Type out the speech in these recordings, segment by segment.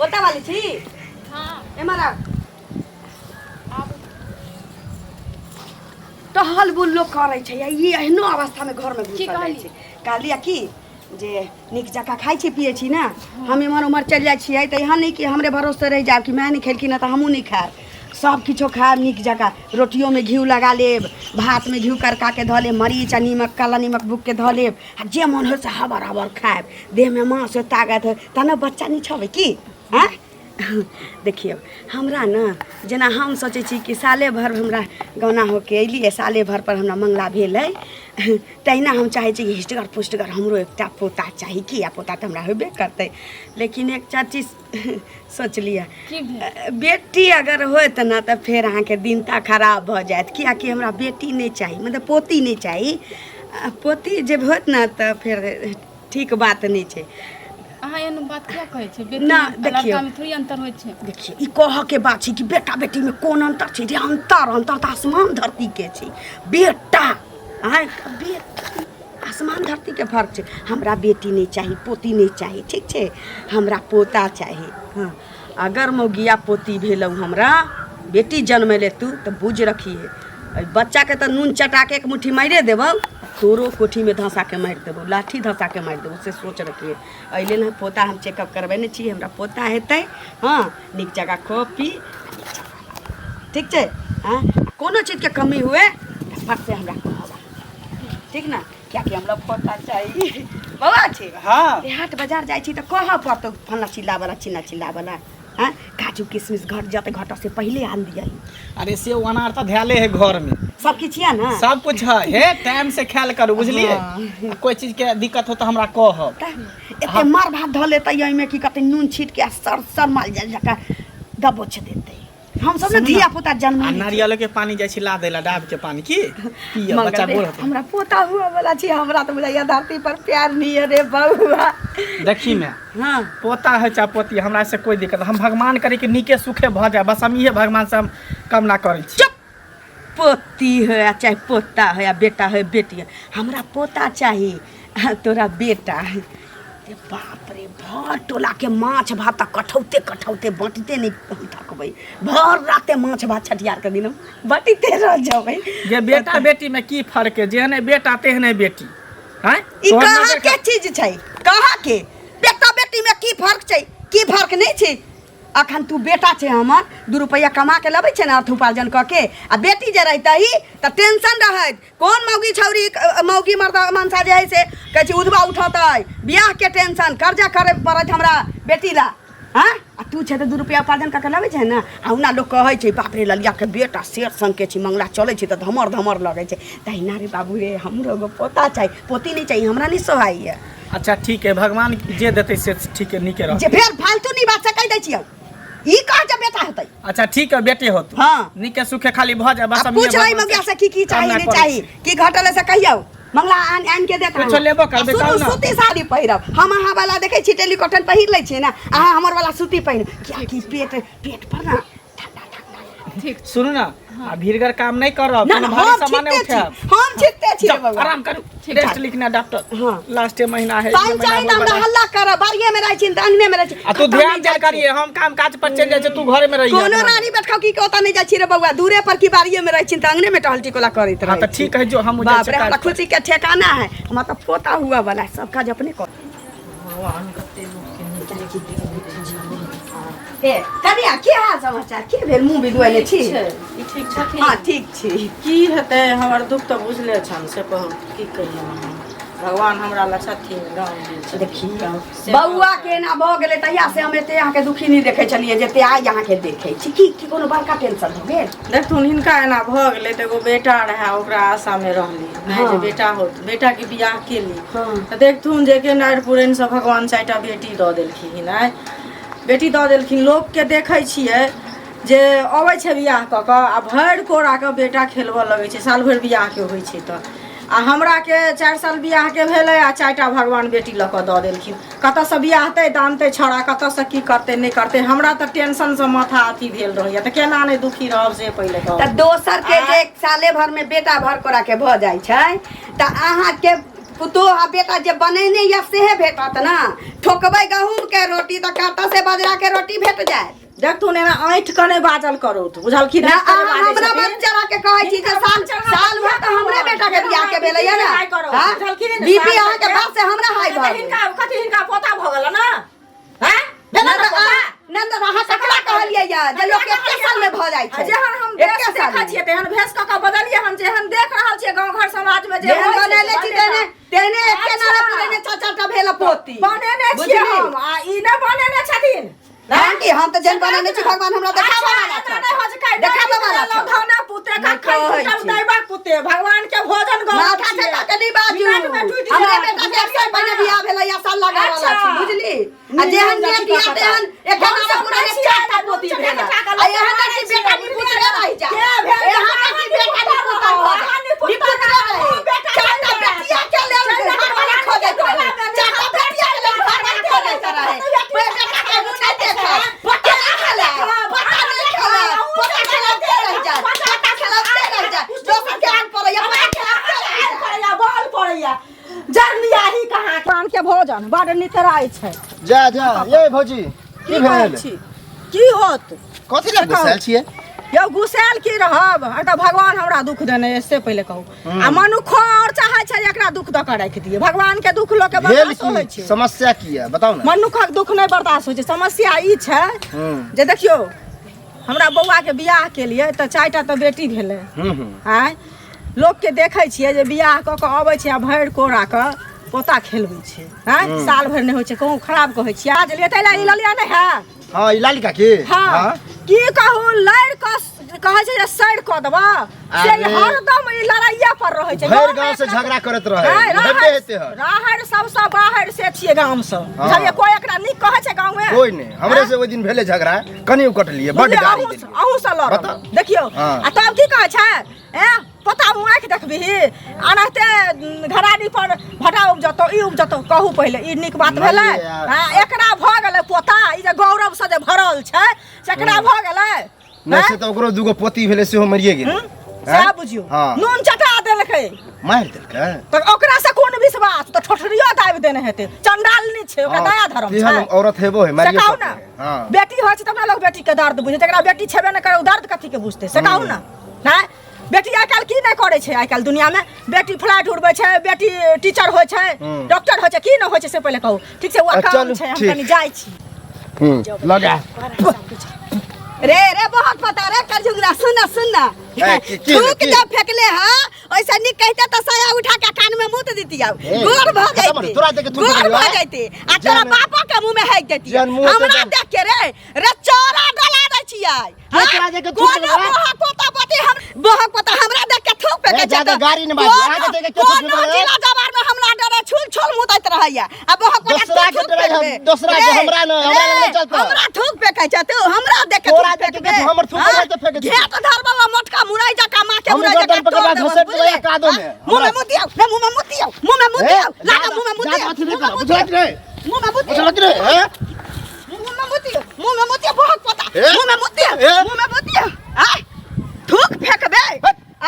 पोता वाली छी? हाँ। एम्हर आउ। टहल बुल लोक करै छै आ ई एहनो अवस्थामे घरमे की घुसल जाइ कहली? छै। कहलियै की जे नीक जकाँ खाइ छी पियै छी ने? हम एम्हर ओम्हर चलि जाइ छियै तऽ एहन नहि कि हमरे भरोसे रहि जायब कि माय नहि खेलखिन हँ तऽ हमहूँ नहि खायब। सब किछो खायब नीक जकाँ। रोटियोमे घिउ लगा लेब, भातमे घिउ करकाके धऽ लेब, मरीच आ नीमक काला नीमक बुकिके धऽ लेब आ जे मोन होइ से हबर हबर खायब। देहमे माँस होइ, ताकत होइ, तहन बच्चा नहि छबै की? आँय, देखियौ, हमरा ने जेना हम सोचै छी कि साले भरि हमरा गौना होके अयलियै, साले भरि पर हमरा मङ्गला भेलै, तहिना हम चाहै छी कि हिस्टगर पुष्टगर हमरो एकटा पोता चाही। कि आ पोता तऽ हमरा होबे करतै, लेकिन एकटा चीज सोच लिअ। की भेल? बेटी अगर होत ने तऽ फेर अहाँके दिनता खराब भऽ जायत, किएकि हमरा बेटी नहि चाही, मतलब पोती नहि चाही। आ पोती जे होत ने तऽ फेर ठीक बात नहि छै। अहाँ एहन बात किया कहै छियै? बेटी ना, आ देखियौ। लड़कामे थोड़ी अंतर होइ छै। देखियौ, ई कहऽके बात छै कि बेटा बेटीमे कोन अन्तर छै रे? अन्तर, अन्तर तऽ आसमान धरतीके छै बेटा। आँय, बेटी आसमान धरतीके फर्क छै। हमरा बेटी नहि चाही, पोती नहि चाही, ठीक छै? हमरा पोता चाही। हँ, अगर मौगिया पोती भेलौ, हमरा बेटी जन्मेले तू तऽ बुझ रखिहे, एहि बच्चाके तऽ नून चटाके एक मुट्ठी मारिए देबौ, तोरो कोठीमे धँसाके मारि देबौ, लाठी धँसाके मारि देबौ, से सोच रखिहे। एहि लेल हम पोता हम चेकअप करबेने छी। हमरा पोता हेतै। हँ, नीक जकाँ खो पी, ठीक छै? हँ, कोनो चीजके कमी हुए तऽ फट से हमरा कहब, ठीक ने? कियाकि हमरा पोता चाही। बौआ छै। हाँ। हाट बाजार जाइ छी तऽ कहऽ पड़तौ फल्लाँ चिल्ला वाला, चिल्ला चिल्ला वाला। हँ, काजू किशमिश घट जाते, घट से पहले आन दिया। अरे से अनार तऽ धैले है घर में। सब किछु यऽ ने? सब कुछ है। हे, टाइम से ख्याल करू, बुझलिए? हाँ। आ कोई चीज के दिक्कत हो तो हमरा कहब। तऽ एते मार भात धऽ लेतै ओहिमे की कहतै, नून छीट के आ सर सर माल जाल जकाँ दबोच देतै। हम सब ने धिया पुता जन्म आ नारियल के पानी जाइ छी ला दैला, डाब के पानी की पिय बच्चा गोर होतै। हमरा पोता हुआ वाला छी, हमरा तऽ बुझाइया धरती पर प्यार नहीं है रे बउआ। देखी मैं। हाँ। पोता है चाहे पोती, हमरा से कोई दिक्कत, हम भगवान करे कि नीके सुखे भऽ जाए, बस हम इहे भगवान से हम कामना करै छी। चुप! पोती है आ चाहे पोता है आ बेटा है बेटी है, हमरा पोता चाही आ तोरा बेटा है। रे बाप रे, भर टोला के माछ भात तऽ कठौते कठौते बँटिते नहि हम थकबै। भर राते माछ भात छठियार के दिन हम बँटिते रह जेबै। जे बेटा बेटी में की फर्क है? जेहने बेटा तेहने बेटी हैं। ई तोहर कहाँ नजर के चीज छै? कहाँ के बेटा बेटी में की फर्क छै? की फर्क नहि छै? अखन तू बेटा छै हमर, 2 रुपैआ कमा के लबै छै ने अर्थ उपार्जन कऽ के। आ बेटी जे रहितही तऽ टेंशन रहैत, कोन मौगी छौरी, मौगी मर्द मनसा जे है से कहै छै उधबा उठौतै, बियाहके टेंशन, कर्जा करे पड़त हमरा बेटी ला। हँ, आ तू छै तऽ 2 रुपैआ उपार्जन कऽ के लबै छै ने। आ ओना लोक कहै छै, बाप रे, ललियाके बेटा शेर सनके छै, मंगला चलै छै तऽ धमर धमर लगै छै। तहिना रे बाबू रे, हमरो एगो पोता चाही, पोती नहि चाही, हमरा नहि सोहाइए। अच्छा ठीक है, भगवान जे देतै से ठीक है, नीके रहतै। जे फेर फालतू नहीं बात से कहि दै छियौ, ई कह जे बेटा हेतै। अच्छा ठीक है, बेटे होतो। हाँ। नीके सुखे खाली भऽ जाए बस। आ हम पूछ इहे रही भगवान मगिया से से की की चाही कामना नहीं करै चाही, छी। की घटल है से कहियौ, मंगला आन आन के देत। कुछो लेबो करबै सुनू, तब ने। सूती साड़ी पहिरब हम। अहाँ वाला देखै छी टेलीकॉटन पहिर लै छियै ने, अहाँ हमर वाला सूती पहिर, कियाकि पेट पेट पर ना ठंडा ठंडा। ठीक। सुनू ना, आ भीड़गर काम नहीं करब, ना ना, कोनो भारी हम सामान नहीं छिटते छी, उठायब। हम छिटते छी रे जाओ, बउआ। आराम करू, ठीक रेस्ट छै। लिखना डॉक्टर। हाँ। लास्ट महीना है, पानि ये महीना चाही तऽ होय हमरा बला। हल्ला करब, बाड़िए में रहै छी तऽ अंगने में रहै छी। आ तू कतौ ध्यान नहि देल जाइ छी। करिए, हम काम काज पर चलि जाइ छी, तू घरे में रही। कोनो रानी बैठखौ की के ओतऽ नहि जाइ छी रे बौआ, दूरे पर की बाड़िए में रहै छी तऽ अंगने में टहल टिकोला करैत हाँ रहै तऽ छी। ठीक है, जो हम जाइ बाप छी रे, हमरा काज पर। खुशी के ठेकाना है, हमरा तऽ पोता हुआ वाला है, सब काज अपने कर। भगवान कते लोकके नीक नीक। ए कनिया, की हाल समाचार? की भेल, मुँह बिदुआने छी? छै ई ठीक छथिन? हाँ ठीक छी। की हेतै, हमर दुख तऽ बुझले छनि, से कहू की कहियै हम। भगवान हमरा लग छथिन, राम जी छथिन। देखियौ से बौआ के एना भऽ गेलै तहिया से हम एते अहाँके दुखी नहि देखै छलियै जते आइ अहाँके देखै छी। की की कोनो बड़का टेंशन भऽ गेल? देखथुन, हिनका एना भऽ गेलै तऽ एगो बेटा रहए, ओकरा आशामे रहली नहि जे बेटा होत, बेटाके बियाह केली। तऽ देखथुन जे के नारि पुरैनसँ भगवान 4टा बेटी दऽ देलखिन। आइ बेटी दऽ देलखिन। लोकके देखै छियै जे अबै छै बियाह कऽ कऽ आ भरि कोराके बेटा खेलबऽ लगै छै, साल भरि बियाहके होइ छै तऽ। आ हमराके 4 साल बियाहके भेलै आ 4टा भगवान बेटी लऽ कऽ दऽ देलखिन। कतऽसँ बियाहतै दानतै छौड़ा, कतऽसँ की करतै नहि करतै, हमरा तऽ टेंशनसँ माथा अथी भेल रहैया, तऽ केना नहि दुखी रहब से पहिले कहू। तऽ दोसर के जे साले भर में बेटा भर कोरा के भऽ जाइ छै तऽ अहाँके पुतोह आ बेटा जे बनेने यऽ सेहे भेटत ने। ठोकबै गहूँम के रोटी तऽ कतऽ से बजरा के रोटी भेट जायत। देखथुन एना ऐंठ कऽ नहि बाजल करू बुझलखिन? ना, अहाँ हमरा बच्चा के कहै छी जे साल साल भर तऽ हमरे बेटा के बियाह के भेलैया ना। हाँ? बीपी अहाँ के बात से हमरा हाई भऽ गेल। हिनका कथी, हिनका पोता भऽ गेल ना? हैं? भेलै ना ने तऽ पोता? अहाँ, ना तऽ अहाँ ककरा कहलियै या जे लोक एके साल में भऽ जाइ छै? जेहन हम एके भेष साल देखै में। छियै तेहन भेष कऽ कऽ बदलियै। हम जेहन देख रहल छियै गाँव घर समाज में जे जेहन होइ छै, बनेले छी तेहने तेहने एके नारा पुरेने चार चार टा भेल पोती बनेने छियै बुझली? हम, आ ई नहि बनेने छथिन। कारण कि हम तऽ जेहन बनेने छी भगवान हमरा देखाबऽ वाला छै, देखाबऽ वाला छै। धौना पुते नहि कखन कहै टूटल छी। दैबक पुते भगवान के भोजन गौरव माथा छियै। ठेका के नहि बाजू। मिनट में टूटि हमरे जायत, बेटा के एक साल पहिने बुझलियै? बियाह भेलै या साल लगाबऽ वाला छै। अच्छा। बुझली? आ जेहन जाति नेत या का पता। तेहन एखन हम आब सब पुराने नहि छियै, चारि टा पोती नून भेल। चटा आ एहन नहि कि बेटा निपुतरे रहि जाय, के भेल? एहन नहि कि बेटा निपुतर भऽ जाय, अहाँ निपुतर निपुतरे रहू, रहे। बेटा चारि टा बेटिया के लेल घरवाला खोजैत रहे, चारि टा बेटिया के लेल घरवाला खोजैत रहे। बेटा के मुँह नहि देखै, पता नहि खेलै, पता नहि खेलै, पता खेलाबते रहि जाय, पता खेलाबते रहि जाय। दोसर के आन पड़ैया, पता खेलाबते रहि जाय। पड़ैया बल पड़ैया जरनियाही कहाँ पान के भोजन बड नितराइ छै। जा जा ये भौजी, की की कहै भेल? छी की होत? कथी लए गुस्सायल छियै? यौ, गुस्सायल की रहब? एतऽ भगवान हमरा दुख देने अछि से पहिले कहू। आ मनुखो और चाहै छै जे एकरा दुख दऽ कऽ राखि दियै। भगवान के दुख लोक के भेल बर्दाश्त होइ की छै? समस्या की है, बताउ ने। मनुखक दुख नहि बर्दाश्त होइ छै। समस्या ई छै जे देखियौ, हमरा बौआ के बियाह केलियै तऽ चारिटा तऽ बेटी भेलै। हूँ हूँ आँय, लोकके देखै छियै जे बियाह कऽ कऽ अबै छै आ भरि कोरा कऽ पोता खेलबै छै। आँय, साल भरि नहि होइ छै। कहूँ खराब कहै छियै? आज लिए ताहि लए ई ललिया नहि है। हाँ, ई लाली काकी। हाँ, की कहू, लड़ि कऽ कहै छै जे सड़ि कऽ देबऽ से। अरे। हरदम ई लड़ाइया पर रहै छै। भरि गाँवमे गाँव से एकरा- झगड़ा करैत रहे। आँय, हेबे राहरि हेते हन। राहरि सबसँ बाहर से छियै गामसँ। हाँ। बुझलियै? कोइ एकरा नीक कहै छै गाँवमे? कोई नहीं। हमरे आँय? से ओहि दिन भेले झगड़ा, कनि कटलिए, बड बुझलियै? गाली अहूँ देलिए। अहूँ लड़ब। बताउ। देखियौ। हाँ। आ तब की कहै छै, ए पोता मुँह आँखि देखबिही, अनाहिते घरारी पर भटा उपजतौ, ई उपजतौ। कहू पहिले, ई नीक बात नहि भेलै? यार। हाँ, एकरा भऽ गेलै पोता, ई जे गौरव से जे भरल छै से एकरा भऽ गेलै? नहि, से तऽ ओकरो दूगो पोती भेलै, सेहो मरिए गेलै। सएह बुझियौ। हाँ। नून चटा देलकै। मारि देलकै। तऽ ओकरा से कोन विश्वास? तऽ ठोठरियो दाबि देने हेतै। चंडालनी छै, ओकरा दया धर्म तेहन छै? औरत हेबो है से मारियो कहू सकै ने। है। हाँ। बेटी होइ छै तब ने लोक बेटी के दर्द बुझै। जकरा बेटी छेबे नहि करे, ओ दर्द कथी के बुझतै, से कहू ने। नहि, बेटी आइ काल्हि की नहि करै छै? आइ काल्हि दुनियामे बेटी फ्लाइट उड़बै छै, बेटी टीचर होइ छै, डॉक्टर होइ छै, की नहि होइ छै से पहिले कहू। ठीक छै, ओ आ, काम चलू, छै, हम ठीक। कनि जाइ छी। लगा। रे रे, बहुत पता रे करझुंगरा, सुन सुन। ए, की थूक की? जब फेकले हा, ओइसे नीक कहते तऽ साया उठा के कान में मुत देती आउ। ए, गोर भऽ खतम जैती। तोरा देख के थूक गोर देलियौ, भऽ ए? जैती आ तोरा जेहन- बापो के मुंह में हेक देती। जेहन मुँह हेतै हमरा तेहन- देख के रे रे चोरा डला दै छियै। के तोरा देख के थूक कोनो देलकै? बोहक पोता पोती, हम बोहक पोता हमरा देख के थूक फेकै ए, छै जादा तऽ गारी नहि बाजू। अहाँके देख के के थूक कोनो फेकलै? जिला जवार में हमरा डरे छुल छुल मुतैत रहैया आ बोहक पोता दोसरा के थूक डरे हम, फेकबे। दोसरा के, रे, हमरा नहि, हमरा रे, लग नहि चलतै। हमरा थूक फेकै छै तू? हमरा देख के तोरा थूक देख के फेकबे? तू हमर थूक हाँ? फेकै तऽ फेकै छी। घेट धर वाला मोटका मुरई जका माँ के हम मुरई गर्दन जका पकड़बा तोड़ देबो, घसैट देबै बुझले? कादो में। हाँ? मुँह में हमरा- मुँह दियौ रे, मुँह में मुँह दियौ, मुँह में मुँह ए, दियौ, लागा जादा- मुँह में मुँह जादा दियौ, अथी नहि मुँह में करब, मुँह बुझलक दियौ, रे? मुँह में मुँह दियौ, बुझलक रे, हे? मुँह में मुँह दियौ, मुँह में मुँह दियौ, बहुत पता, ए? मुँह में मुँह दियौ, ए? मुँह में मुँह दियौ, आय थूक फेकबे।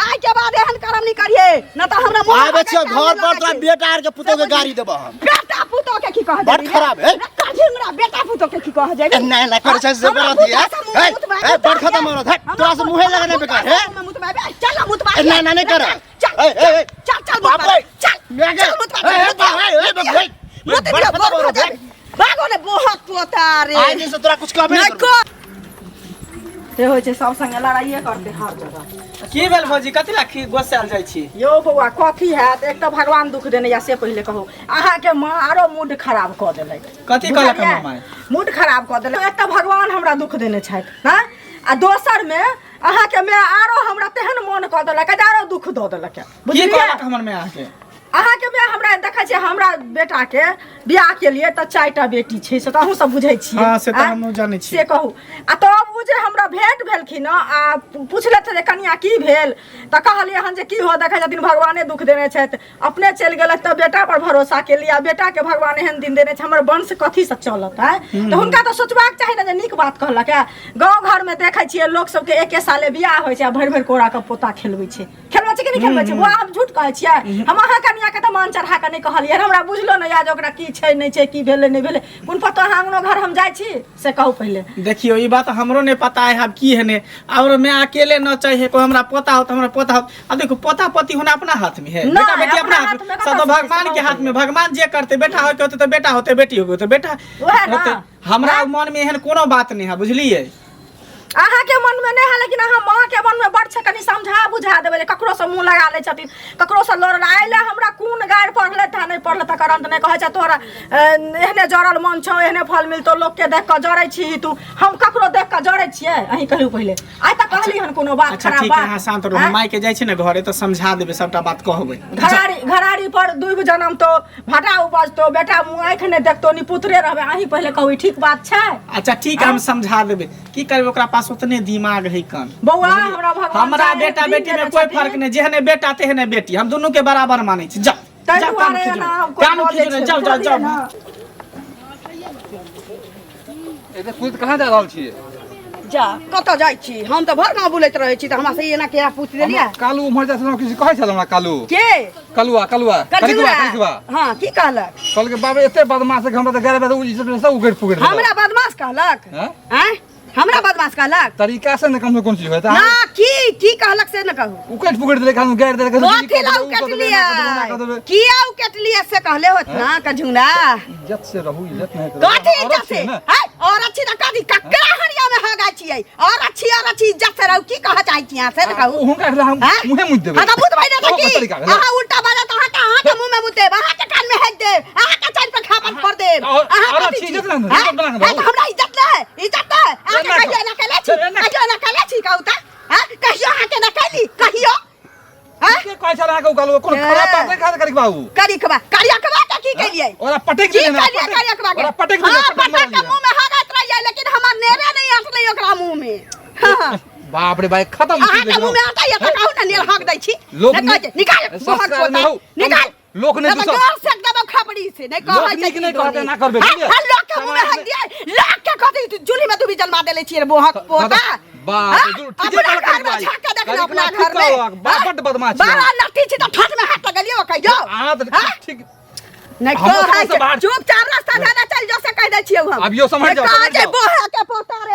आइ के बाद एहन करम नहीं करिए न तऽ हमरा मुँह आबै छियौ घर पर, तोरा बेटा आर के पुतोह के गाड़ी देबह हम। बेटा पुतोह के की कह बड़ खराब है। झिंगरा, बेटा पुतोह के की कह जेबी? ए, नहीं नहीं करे छै से बड़ अथी है। ए, ए, बड़ खतम औरत है। तोरा से मुँहे लगे नहीं बेकार है। चल मुतबा। ए, ना, ना, नहीं कर। चल। ए, ए, ए। चल चल बाप मुतबा। रे। चल। मैं के- चल मुतबा। ए, ए, बाप रे, ए, बाप रे। मुत बड़ दियो, खतम गोर औरत है। भागो ने बहुत पोता रे। आइ दिन से तोरा कुछ कहबे नहीं नहीं करबो। को से होइ छै, सब संगे लड़ाइए करतै हर जगह। की भेल भौजी, कथी ला गोसायल जाइ छी? यौ बौआ, कथी हैत? एक तऽ भगवान दुख देने या से पहिले कहू, अहाँके माँ आरो मूड खराब कऽ देलथि। कथी कहलक बुझलियै? हमर माय? मूड खराब कऽ देलक। एक तऽ भगवान हमरा दुख देने छथि, हँ, आ दोसर मे अहाँके माय आरो हमरा तेहन मोन कऽ देलक जे आरो दुख दऽ देलक। की बुझलियै? कहलक हमर माय अहाँके? अहाँके माय हमरा देखै छियै, हमरा बेटाके बियाह के लिए तऽ चारिटा बेटी छै, से तऽ अहूँ सब बुझै छियै। हाँ, से तऽ आँय? हमहूँ जानै छियै। से कहू, आ तब ओ जे हमरा भेंट भेलखिन आ पुछलथि जे कनिया की भेल, तऽ कहलियै हन जे की हो, देखै छथिन भगवाने दुख देने छथि, अपने चलि गेलथि तऽ बेटा पर भरोसा केलियै आ बेटाके भगवान एहन दिन देने छै, हमर वंश कथीसँ चलत? आँय, तऽ हुनका तऽ सोचबाक चाही ने जे नीक बात कहलक। है गाँव घरमे देखै छियै लोक सबके एके साले बियाह होइ छै आ भरि भरि कोरा के पोता खेलबै छै, खेलबै खेलबै छै कि नहि खेलबै छै? बौआ, हम झूठ कहै छियै? हम अहाँ कनिया के तऽ मान चढ़ा कऽ नहि कहलियै। हमरा बुझलो नहि यऽ जे ओकरा की छै नहि छै, की भेलै नहि भेलै। कोन पतो अहाँ अंगनो घर हम जाइ छी से कहू पहिले। देखियो, ई बात हमरो नहीं पता है अब की है ने, और मैं अकेले न चाहिए कोई हमरा पोता हो तो हमरा पोता हो। अब देखो, पोता पोती होना अपना हाथ में है, नहीं, बेटा बेटी अपना अपना हाथ हाथ में, में सब तो कतऽ से भगवान के से हाथ में। भगवान जे करते, बेटा होके होते तो बेटा होते, बेटी होके तो बेटा वएह ना। होते। हमरा मन में एहन कोनो बात नहीं है, बुझलिए? अहाँके मनमे नहि है, लेकिन अहाँ माँके मनमे बड़ छै। कनि समझा बुझा देबै जे ककरोसँ मुँह लगा लै छथिन, ककरोसँ लड़ल आइ लए। हमरा कोन गारि पढ़लै तऽ नहि पढ़लै तकर अन्त नहि। कहै छै तोरा एहने जड़ल मन छौ, एहने फल मिलतौ, लोकके देख कऽ जड़ै छी तू। हम ककरो देख कऽ जड़ै छियै? अहीं कहू पहिले, आइ तक कहली हन कोनो बात अच्छा खराब ठीक है, बात? अहाँ शांत रहू। आँय? माय के जाइ छी ने घरे तऽ समझा देबै, सबटा बात कहबै। घरारी घरारी पर दुइब जनमतो, भाटा उपजतो, बेटा मुँह आँखि नहि देखतो, निपुतरे रहबै। अहीं पहिले कहू, ई ठीक बात छै? अच्छा ठीक है, हम समझा देबै। की करबै, ओकरा पास उतने दिमाग है कन। बौआ, हमरा भगवान हमरा चाहे बेटा दिन बेटी में देने कोई छथिन। फर्क नहीं, जेहने बेटा तेहने बेटी, हम दुनू के बराबर मानै छी। जाओ ताहि जाओ, कान दुआरे खींचू एना हम कोई कान बजै खींचू, छै, जाओ जाओ बुझलियै जाओ। ने? एते कुद कहाँ जा रहल छियै? जा, कतऽ जाइ छी? हम तऽ भर गाँव बुलैत रहै छी, तऽ हमरा से एना किया पूछ लेलियै? कालू उम्हर जाइ छलहुँ, किछु कहै छल हमरा कालू। के? कलुआ, कलुआ, करिकवा, करिकवा। हँ, की कहलक? कहलकै बाबा एते बदमाश है कि हमरा तऽ 11 बजे ई सब सब उगड़ पुगड़ देलक। हमरा बदमाश कहलक? हँ? आँय, हमरा बदमाश कहलक? तरीका से ने कम से कोन चीज होय। ना, की की कहलक से न कहू। उकट पुगड़ देलक, हम गारि देलक। कथी ला उकटलियै? किया उकटलियै से कहले होत ना कझुंगरा। इज्जत से रहू, इज्जत नहीं करू। कथी औरत इज्जत से? छियै ने। है औरत छी तऽ कथी ककरा हरिया में हगा छियै? औरत छी, औरत छी, इज्जत से रहू। की कह चाहै छी अहाँ से न कहू। हुनका एकरा हम हैं? मुँहे मुँह देबै। हाँ तऽ भूत भइले तऽ ओहो की तरीका भेलै। अहाँ उल्टा बाजत, अहाँके मुँह में मुँह देब, अहाँके कान में हेक देब, अहाँके चारि पर खापन फोड़ देब। अहाँ औरत कथी छी, छी? इज्जत ना, हैं? इज्जत बना के हैं, रहू। तऽ हमरा इज्जत नहि है, इज्जत नहि है। अहाँके एना कहियो एना केले छी? एना कहियो एना केले छी कहू तऽ? हैं? कहियो अहाँके एना कैली कहियो? हैं? के कहै छल अहाँके ओ कालू? कोनो खराब बात नहि कहत करिक बाबू। करिकबा, करियकबा के की केलियै? ओकरा पटकि की देलियै ने, केलियै करियकबा के? ओकरा पटकि देलियै, हाँ, पटकि पटक के मारलियै। मुँह में हगैत रहियै, लेकिन हमर नेरे नहि अटलै ओकरा मुँह में। हाँ। बाप रे भाई, खत्म अहाँके मुँह में अटैया तऽ कहू ने, नेर हक दै छी। लोक नहि कहै छै, निकाल संस्कार मुँहक पोता, नहि हौ। निकाल। लोक नहि नहि तऽ दूसर। गोर सेक देबौ खपड़ी से, नहि लोक कहै छै नीक की नहि कहतै, डोली। एना करबै, हाँ, बुझलियै? हाँ, लोक के मुँह में हक दियै, लोक के कथी चूल्ही में दुबी जलमा देले छियै रे मुँहक पोता। बाप हाँ? रे, ठीके अपना कहलक घर में भाई। झाँक के देखना करिकबा अपना ठीक घर में। कहलक, बा- हाँ? बड्ड बदमाश छियै। बड़ा नटी छी तऽ ठोठ में हाथ लगलियै कहियो। अहाँ तऽ हाँ? ठीक नहि हमरो कहै सबसँ छै, बाहर- चुपचाप रास्ता धरे चलि जो से कहि दै छियौ हम। अभियो सम्हरि नहि जाउ, कहै सम्हरि छै जाउ। बोहा के पोता रे।